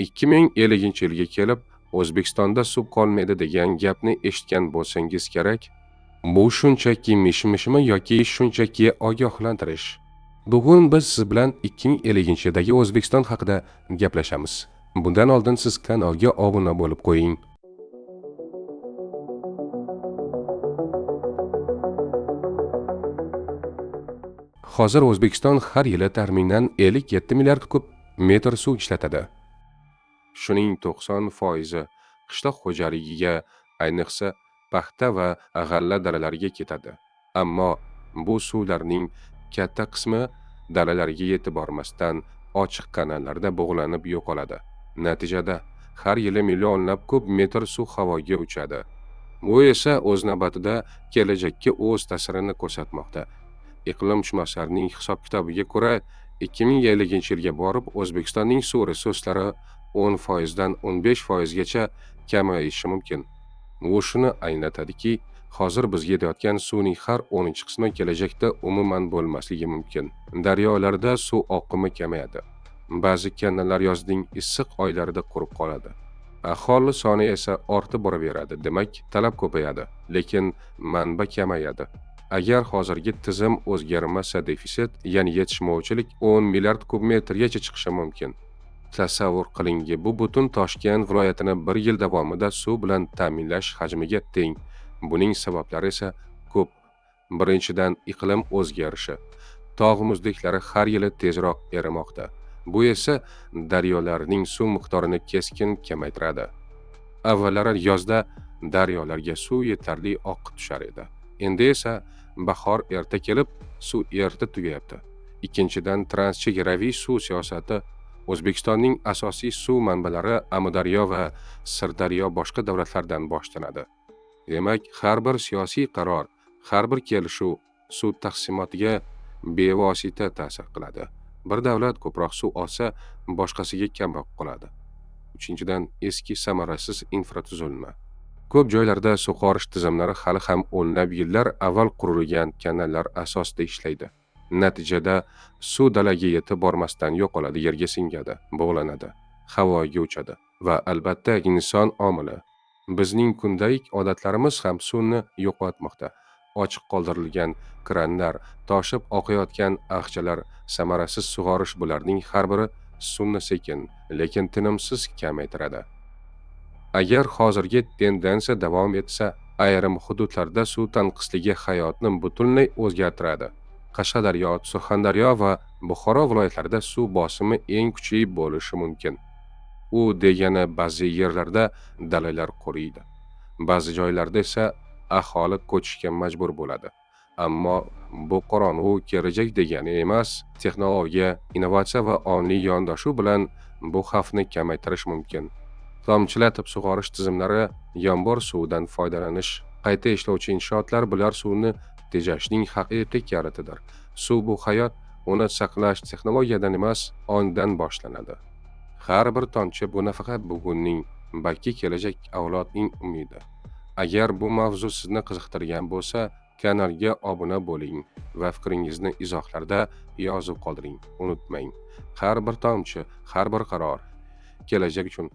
2050-yilga kelib O'zbekistonda suv qolmaydi degan gapni eshitgan bo'lsangiz kerak. Bu shunchaki mish-mishmi yoki shunchaki ogohlantirish? Bugun biz siz bilan 2050-yildagi O'zbekiston haqida gaplashamiz. Bundan oldin siz kanalga obuna bo'lib qo'ying. Hozir O'zbekiston har yili taxminan 57 milliard kub metr suv ishlatadi. Shuning 90% qishloq xo'jaligiga, ayniqsa paxta va g'alla dalalariga ketadi. Ammo bu suvlarning katta qismi dalalarga yetib bormasdan ochiq kanallarda bug'lanib yo'qoladi. Natijada har yili millionlab kub metr suv havoga uchadi. Bu esa o'z navbatida kelajakka o'z ta'sirini ko'rsatmoqda. Iqlimshunoslarning hisob-kitobiga ko'ra, 2050-yilga borib O'zbekistonning suv resurslari 10% dan 15% gacha kamayishi mumkin. Bu shuni anglatadiki, hozir bizga yetayotgan suvning har 10-qismi kelajakda umuman bo'lmasligi mumkin. Daryolarda suv oqimi kamayadi. Ba'zi kanallar yozning issiq oylarida qurib qoladi. Aholi soni esa ortib boraveradi, demak, talab ko'payadi, lekin manba kamayadi. Agar hozirgi tizim o'zgarmasa, defitsit, ya'ni yetishmovchilik 10 milliard kub metrgacha chiqishi mumkin. Tasavvur qiling, bu butun Toshkent viloyatini bir yil davomida suv bilan ta'minlash hajmiga teng. Buning sabablari esa ko'p. Birinchidan, iqlim o'zgarishi. Tog' muzliklari har yili tezroq erimoqda. Bu esa daryolarning suv miqdorini keskin kamaytiradi. Avvallari yozda daryolarga suv yetarli oqib tushar edi. Endi esa bahor erta kelib, suv erta tugayapti. Ikkinchidan, transchegaraviy suv siyosati. O'zbekistonning asosiy suv manbalari Amudaryo va Sirdaryo boshqa davlatlardan boshlanadi. Demak, har bir siyosiy qaror, har bir kelishuv suv taqsimotiga bevosita ta'sir qiladi. Bir davlat ko'proq suv olsa, boshqasiga kamroq qoladi. Uchinchidan, eski samarasiz infratuzilma. Ko'p joylarda sug'orish tizimlari hali ham o'nlab yillar avval qurilgan kanallar asosida ishlaydi. Natijada suv dalaga yetib bormasdan yo'qoladi, yerga singadi, bug'lanadi, havoga uchadi va albatta inson omili. Bizning kundalik odatlarimiz ham suvni yo'qotmoqda. Ochiq qoldirilgan kranlar, toshib oqayotgan axchalar, samarasiz sug'orish bularning har biri suvni sekin, lekin tinimsiz kamaytiradi. Agar hozirgi tendensiya davom etsa, ayrim hududlarda suv tanqisligi hayotni butunlay o'zgartiradi. Qashqadaryo, Surxondaryo va Buxoro viloyatlarida suv bosimi eng kuchli bo'lishi mumkin. U degani ba'zi yerlarda dalalar quriydi. Ba'zi joylarda esa aholi ko'chishga majbur bo'ladi. Ammo bu qorong'u kelajak degani emas, texnologiya, innovatsiya va ongli yondashuv bilan bu xavfni kamaytirish mumkin. Tomchilatib sug'orish tizimlari, yomg'ir suvidan foydalanish, qayta ishlovchi inshootlar bular suvni tejashning haqiqiy kalitidir. Suv bu hayot, uni saqlash texnologiyadan emas, ongdan boshlanadi. Har bir tomchi bu nafaqat bugunning, balki kelajak avlodning umidi. Agar bu mavzu sizni qiziqtirgan bo'lsa, kanalga obuna bo'ling va fikringizni izohlarda yozib qoldiring. Unutmang, har bir tomchi, har bir qaror kelajak uchun